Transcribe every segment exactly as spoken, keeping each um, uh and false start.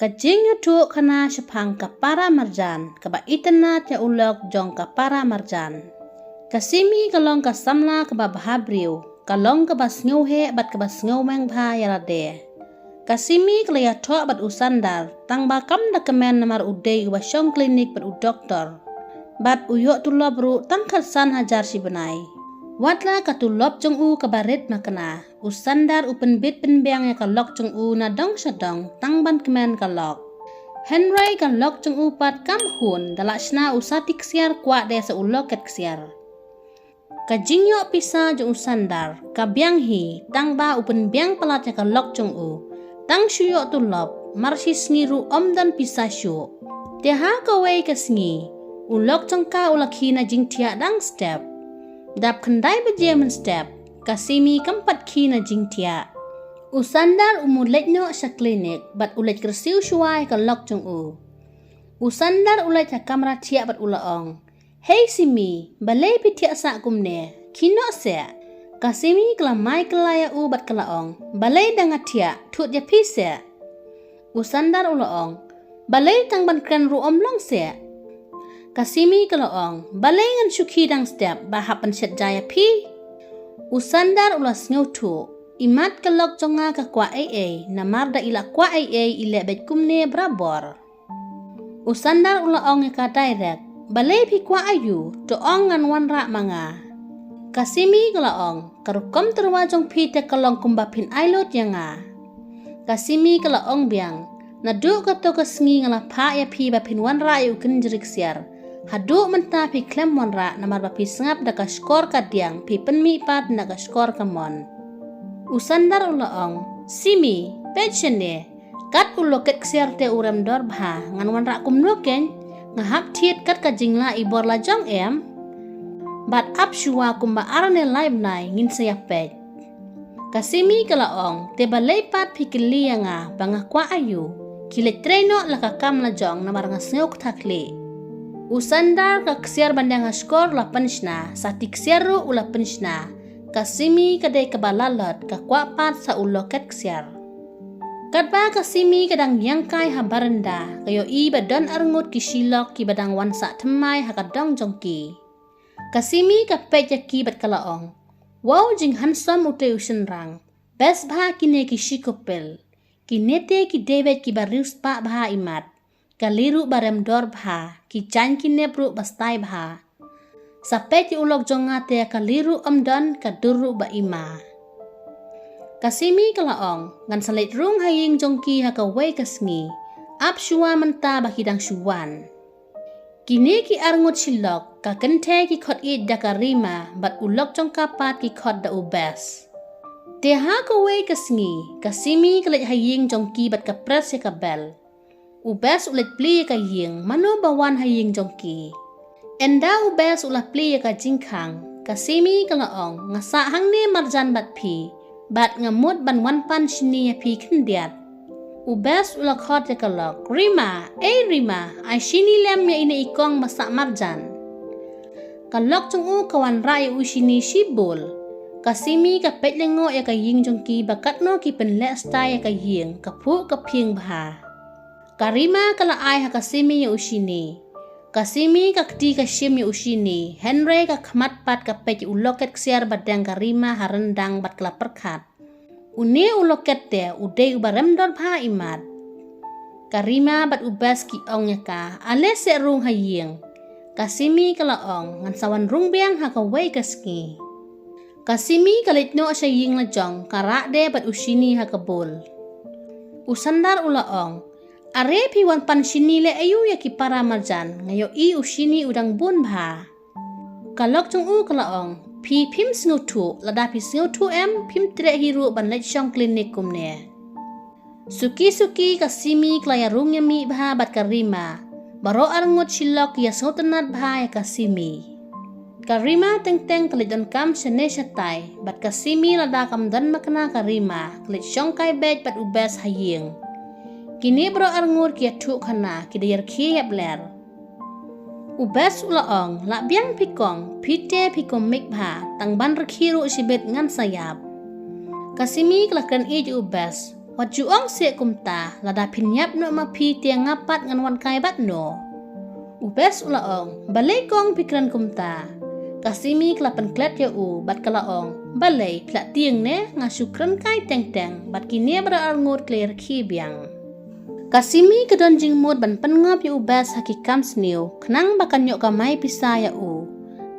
Ka jingïathuh khana shaphang ka para marjan kaba itynnad ïa u lok jong ka para marjan. Ka Simi ka long ka samla kaba bha briew, ka long kaba sngewheh bad kaba sngewmeng bha ïa lade. Ka Simi ka la ïathoh bad u Sandar tang ba kam da kmen namar u dei uba shong klinik bad u doktor. Bad u ïoh tulop ruh tang khatsan hajar shi bnai. Wat la ka tulop jong u kaba rit makna, u Sandar u pynbit pynbiang ïa ka lok jong u na dong sha dong tang ban kmen ka lok. Hynrei ka lok jong u pat kam hun, da la shna u sati ksiar kwah de sa u loket ksiar. Ka jingïoh pisa jong u Sandar ka biang hi, tang ba u pynbiang palat ïa ka lok jong u. Tang shu ïoh tulop, mar shi sngi ruh ym don pisa shuh. Te ha kawei ka sngi, u lok jong ka u la khie na jingthiah dang step. Dap khyndai baje mynstep, ka Simi kam pat khie na jingthiah. U Sandar u mut leit noh sha klinik bad u leit kyrsiew shuwa ïa ka lok jong u. U Sandar u leit ha kamra thiah bad u la ong, "Hei Simi, balei phi thiah sah kumne? Khie noh seh." Ka Simi ka la mai kylla ïa u bad ka la ong, "Balei dang nga thiah, thut ïa phi seh." U Sandar u la ong, "Balei tang ban kren ruh ym long seh?" Ka Simi ka la ong, "Balei ngan shu khie dang step, ba hap pynshet ja ïa phi?" U Sandar u la sngewthuh, "Imat ka lok jong nga ka kwah ei ei, namar da i la kwah ei ei i leh beit kumne barabor." U Sandar u la ong ïa ka direct, "Balei phi kwah aïu, to ong ngan wanrah ma nga." Ka Simi ka la ong, "Ka rukom tyrwa jong phi te ka long kumba phin ai lut ïa nga." Ka Simi ka la ong biang, "Naduh kato ka sngi nga la phah ïa phi ba phin wanrah ïa u kynjri ksiar. Haduh mynta phi khlem wanrah namar ba phi sngap da ka shkor ka diang, phi pynmih pat na ka shkor ka mon." U Sandar u la ong, "Simi, peit shane, kat u loket ksiar te u rem dor bha, ngan wanrah kumno keiñ, nga hap thied kat ka jinglah i bor la jong em? Bad ap shuwa kumba ar ne lai bnai ngin sa ïa peit." Ka Simi ka la ong, "Te balei pat phi kylli ïa nga ba nga kwah aïu? Khie leit trei noh la ka kam la jong namar nga sngew kata khlieh." U Sandar ka ksiar ban dang ha shkor la pynshna, sati ksiar ruh u la pynshna. Ka Simi ka dei kaba lalot, ka kwah pat sa u loket ksiar. Katba ka Simi ka dang ïeng kai ha baranda, ka ïohi ba don arngut ki shilok kiba dang wan sah thymmai ha ka dong jong ki. Ka Simi ka peit ïa ki bad ka la ong, "Wow, jinghandsome utei u shynrang. Best bha kine ki shi couple. Kine te ki dei beit kiba riewspah bha imat. Ka lyer ruh ba rem dor bha, ki jaiñ ki nep ruh ba style bha. Sa peit ïa u lok jong nga te, ka lyer ruh ym don, ka dur ruh ba ima." Ka Simi ka la ong, "Ngan sa leit rung ha ïing jong ki ha kawei ka sngi. Ap shuwa mynta ba ki dang shu wan." Kine ki arngut shilok, ka kynthei ki khot ïeit da ka Rima, bad u lok jong ka pat ki khot da u Bes. Te ha kawei ka sngi, ka Simi ka leit ha ïing jong ki bad ka press ïa ka bell. U Bes u leit plie ïa ka ïing, mano ba wan ha ïing jong ki. Ynda u Bes u la plie ïa ka jingkhang, ka Simi ka la ong, "Nga sah hangne marjan bad phi, bad nga mut ban wan pan shini ïa phi khyndiat." U Bes u la khot ïa ka lok, "Rima, ei Rima, ai shini lem ïa ine i kong ba sah marjan." Ka lok jong u ka wanrah ïa u shini shi bowl. Ka Simi ka peit lyngngoh ïa ka ïing jong ki ba katno ki pynleh style ïa ka ïing, ka phuh ka phieng bha. Ka Rima ka la ai ha ka Simi ïa u shini. Ka Simi ka kti ka shim ïa u shini, hynrei ka khmat pat ka peit ïa u loket ksiar ba deng ka Rima ha ryndang bad ka la pyrkhat, "Une u loket te u dei uba rem dor bha imat." Ka Rima bad u Bes ki ong ïa ka, "Ale seh rung ha ïing." Ka Simi ka la ong, "Ngan sa wan rung biang ha kawei ka sngi." Ka Simi ka leit noh sha ïing la jong, ka rah de bad u shini ha ka bowl. U Sandar u la ong, "Are phi wan pan shini leh aïu ïa ki para marjan, nga ïohi u shini u dang bun bha." Ka lok jong u ka la ong, "Phi phim sngewthuh, lada phi sngewthuh em, phim treh hi ruh ban leit shong klinik kumne." Suki suki ka Simi ka la ïa rung ïa mih bha bad ka Rima. Baroh arngut shilok ki ïa sngewtynnat bha ïa ka Simi. Ka Rima teng teng ka leit donkam shane shatai, bad ka Simi lada kam don makna ka Rima, ka leit shong kai beit bad u Bes ha ïing. Kine baroh arngut ki ïathuh khana, ki da ïa rkhie ïap ler. U Bes u la ong, "Lah biang phi kong, phi te phi comic bha, tang ban rkhie ruh shibit ngan sa ïap." Ka Simi ka la kren ïeit ïa u Bes, Wat ju ong seh kumta, lada phin ïap noh ma phi te nga pat ngan wan kai bad no. U Best u la ong, balei kong phi kren kumta. Ka Simi ka la pynklet ïa u bad ka la ong, balei phi la tieng ne, nga shu kren kai teng teng bad kine baroh arngut ki la rkhie biang. Ka Simi ka don jingmut ban pynngop ïa u Best ha ki kam sniew khnang ba kan ïoh kamai pisa ïa u.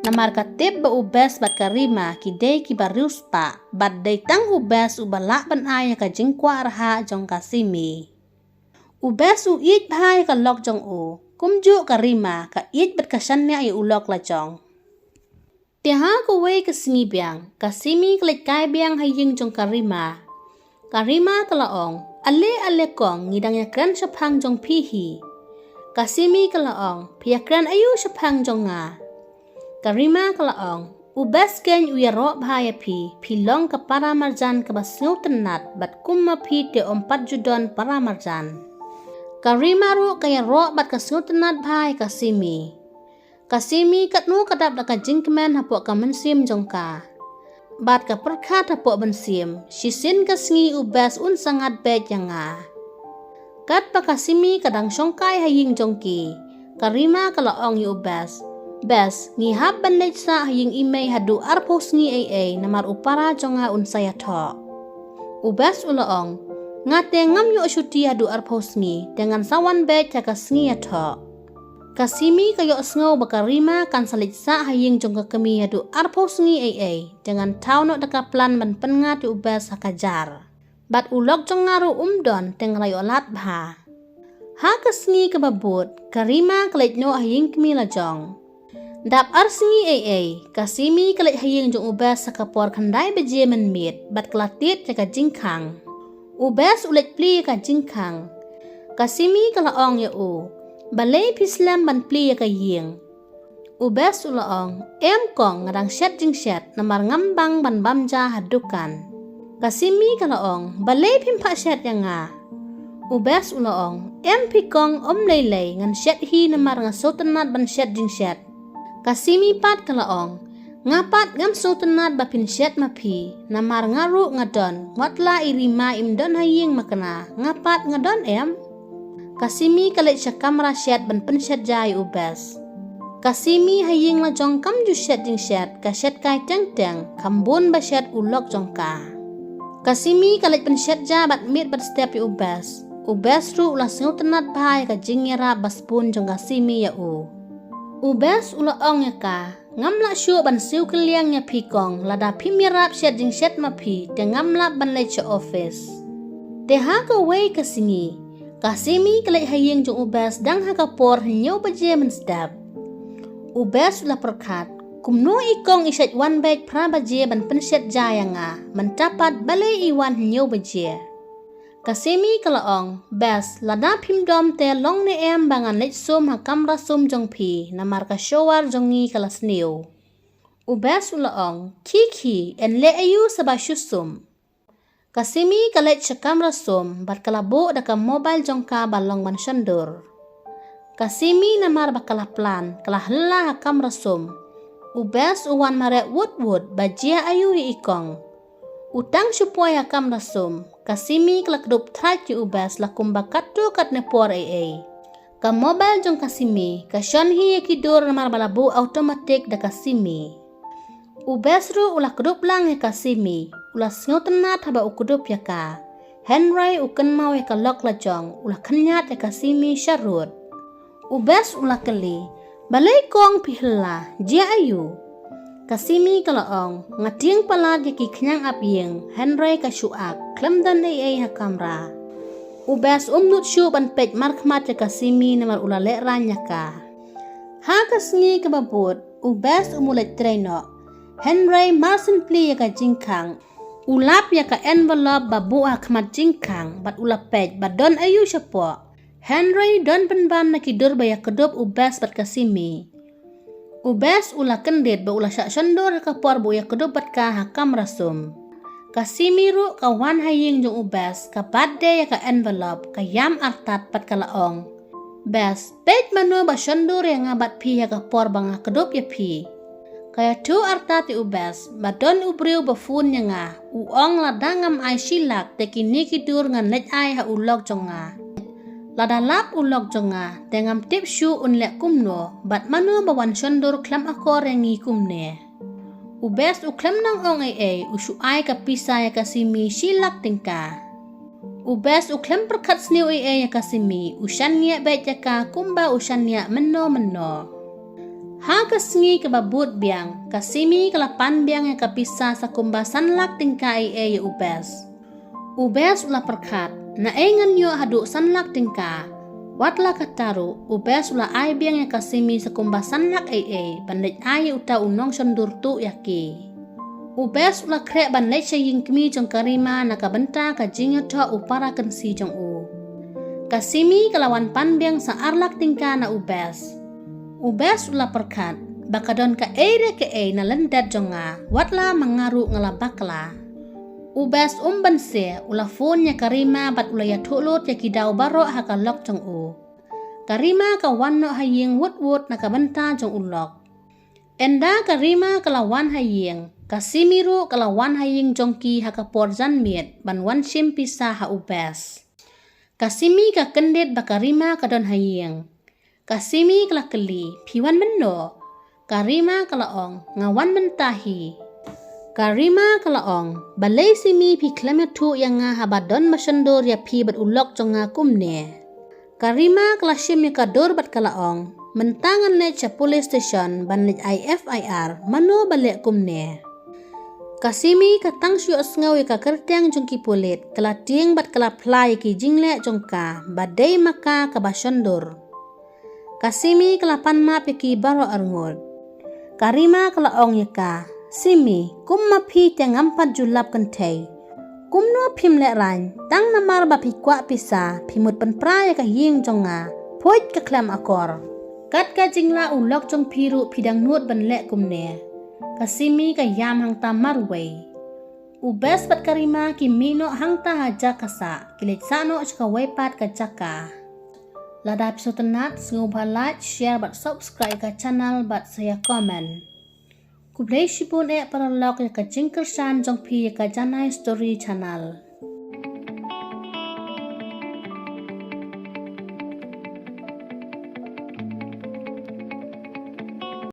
Namar ka tip ba u Best bad ka Rima ki dei kiba riewspah bad dei tang u Best uba lah ban ai ïa ka jingkwah rhah jong ka Simi. U Best u ïeit bha ïa ka lok jong u, kumjuh ka Rima ka ïeit bad ka shaniah ïa u lok la jong. Te ha kawei ka sngi biang, ka Simi ka leit kai biang ha ïing jong ka Rima. Ka Rima ka la ong, ale ale kong, ngi dang ïakren shaphang jong phi hi. Ka Simi ka la ong, phi ïakren aïu shaphang jong nga. Ka Rima ka la ong, u Best keiñ u ïaroh bha ïa phi, phi long ka para marjan kaba sngewtynnat bad kum ma phi te ym pat ju don para marjan. Ka Rima ruh ka ïaroh bad ka sngewtynnat bha ïa ka Simi. Ka Simi katno ka dap da ka jingkmen hapoh ka mynsiem jong ka. Bad ka pyrkhat hapoh mynsiem, shisien ka sngi u Best un sa ngat beit ïa nga. Katba ka Simi ka dang shongkai ha ïing jong ki, ka Rima ka la ong ïa u Best, Best, ngi hap ban leit sah ha ïing i mei haduh arphew sngi ei ei namar u para jong nga un sa ïathoh. U Best u la ong, nga te ngam ïoh shuti haduh arphew sngi, te ngan sa wan beit ha ka sngi ïathoh. Ka Simi ka ïohsngew ba ka Rima kan sa leit sah ha ïing jong ka kmie haduh arphew sngi ei ei, te ngan thaw noh da ka plan ban pynngat ïa u Best ha ka jar. Bad u lok jong nga ruh um don te nga la ïoh lad bha. Ha ka sngi kaba bud, ka Rima ka leit noh ha ïing kmie la jong. Dap ar sngi ei ei, ka Simi ka leit ha ïing jong u Best ha ka por khyndai baje mynmiet, bad ka la tied ïa ka jingkhang. U Best u leit plie ïa ka jingkhang. Ka Simi ka la ong ïa u, balei phi slem ban plie ïa ka ïing. U Best u la ong, em kong, nga dang shet jingshet namar ngam bang ban bam ja ha dukan. Ka Simi ka la ong, balei phim phah shet ïa nga. U Best u la ong, em phi kong, ym lei lei, ngan shet hi namar nga sngewtynnat ban shet jingshet. Ka Simi pat ka la ong, nga pat ngam sngewtynnat ba phin shet ma phi, namar nga ruh nga don, wat la i Rima im don ha ïing ma kane, nga pat nga don em. Ka Simi ka leit sha kamra shet ban pynshet ja ïa u Best. Ka Simi ha ïing la jong kam ju shet jingshet, ka shet kai teng teng, kham bun ba shet u lok jong ka. Ka Simi ka leit pynshet ja bad miet bad step ïa u Best. U Best ruh u la sngewtynnat bha ïa ka jingïarap ba sbun jong ka Simi ïa u. U Best u la ong ïa ka, ngam lah shuh ban siew kylliang ïa phi kong, lada phim ïarap shet jingshet ma phi, te ngam lah ban leit sha office. Te ha kawei ka sngi, ka Simi ka leit ha ïing jong u Best dang ha ka por hynñiew baje mynstep. U Best u la pyrkhat, kumno i kong i shet wan beit phra baje ban pynshet ja ïa nga, mynta pat balei i wan hynñiew baje. Ka Simi ka la ong, Best, lada phim dom te long ne em ba ngan leit sum ha kamra sum jong phi, namar ka shower jong ngi ka la sniew. U Best u la ong, khie khie, yn leh aïu sa ba shu sum. Ka Simi ka leit sha kamra sum, bad ka la buh da ka mobile jong ka ba long ban shon dur. Ka Simi namar ba ka la plan, ka la hylla ha kamra sum. U Best u wan mareh wut wut, ba jia aïu ïa i kong. U tang shu poi ha kamra sum, ka Simi ka la kdup thrait ïa u Best la kumba katto katne por ei ei. Ka mobile jong ka Simi, ka shon hi ïa ki dur namar ba la buh automatic da ka Simi. U Best ruh u la kdup lang ïa ka Simi, u la sngewtynnat haba u kdup ïa ka. Hynrei u kynmaw ïa ka lok la jong, u la khynñiat ïa ka Simi sharud. U Best u la kylli, balei kong phi hylla, jia aïu. Ka Simi ka la ong, nga tieng palat ïa ki khñiang ap ïing, hynrei ka shu ak, khlem don ei ei ha kamra. U Best um nud shuh ban peit markhmat ïa ka Simi namar u la lehraiñ ïa ka. Ha ka sngi kaba bud, u Best u mut leit trei noh. Hynrei mar syn plie ïa ka jingkhang, u lap ïa ka envelope ba buh ha khmat jingkhang, bad u la peit ba don aïu shapoh. Hynrei don pynban na ki dur ba ïa kdup u Best bad ka Simi. U Best u la kyndit ba u la shah shon dur ha ka por ba u ïa kdup bad ka ha kamra sum. Ka Simi ruh ka wan ha ïing jong u Best, ka bat de ïa ka envelope, ka ïam artat bad ka la ong, Best, peit mano ba shon dur ïa nga bad phi ha ka por ba nga kdup ïa phi. Ka ïathuh artat ïa u Best, ba don u briew ba phone ïa nga, u ong lada ngam ai shi lak te kine ki dur ngan leit ai ha u lok jong nga. Lada lap u lok jong nga, te ngam tip shuh un leh kumno, bad mano ba wan shon dur khlem akor ïa ngi kumne. U Best u khlem nang ong ei ei, u shu ai ka pisa ïa ka Simi shi lak tyngka. U Best u khlem pyrkhat sniew ei ei ïa ka Simi, u shaniah beit ïa ka kumba u shaniah mynno mynno. Ha ka sngi kaba bud biang, ka Simi ka la pan biang ïa ka pisa sa kumba san lak tyngka ei ei ïa u Best. U Best u la pyrkhat, naei ngan ïoh haduh san lak tyngka. Wat la katta ruh, u Best u la ai biang ïa ka Simi sa kumba san lak ei ei, ban leit ai ïa uta u nongshon dur tuh ïa ki. U Best u la khreh ban leit sha ïing kmie jong ka Rima na ka bynta ka jingïathoh u para kynsi jong u. Ka Simi ka la wan pan biang sa ar lak tyngka na u Best. U Best u la pyrkhat, ba ka don kaei re kaei na lyndet jong nga, wat la ma nga ruh nga la bakla. U Best um banse, u la phone ïa ka Rima bad u la ïathuh lut ïa ki daw baroh ha ka lok jong u. Ka Rima ka wan noh ha ïing wut wut na ka bynta jong u lok. Ynda ka Rima ka la wan ha ïing, ka Simi ruh ka la wan ha ïing jong ki ha ka por janmiet, ban wan shim pisa ha u Best. Ka Simi ka kyndit ba ka Rima ka don ha ïing. Ka Simi ka la kylli, phi wan mynno? Ka Rima ka la ong, nga wan mynta hi. Ka Rima ka la ong, balei Simi phi khlem ïathuh ïa nga haba don ba shon dur ïa phi bad u lok jong nga kumne. Ka Rima ka la shim ïa ka dur bad ka la ong, mynta ngan leit sha police station ban leit ai F I R, mano ba leh kumne. Ka Simi ka tang shu ïohsngew ïa ka kyrteng jong ki pulit, ka la tieng bad ka la phla ïa ki jingleh jong ka, ba dei ma ka kaba shon dur. Ka Simi ka la pan map ïa ki baroh arngut. Ka Rima ka la ong ïa ka, Simi, kum ma phi te ngam pat ju lap kynthei. Kumno phim lehraiñ, tang namar ba phi kwah pisa, phi mut pynpra ïa ka ïing jong nga, phuid ka khlem akor. Kat ka jinglah u lok jong phi ruh phi dang nud ban leh kumne. Ka Simi ka ïam hangta marwei. U Best bad ka Rima ki mih noh hangta ha jaka sah, ki leit sah noh sha kawei pat ka jaka. Lada phi sngewtynnat, sngewbha like, share bad subscribe ka channel bad sa ïa comment. Khublei shibun eh paralok ïa ka jingkyrshan jong phi ïa ka Janai Story Channel.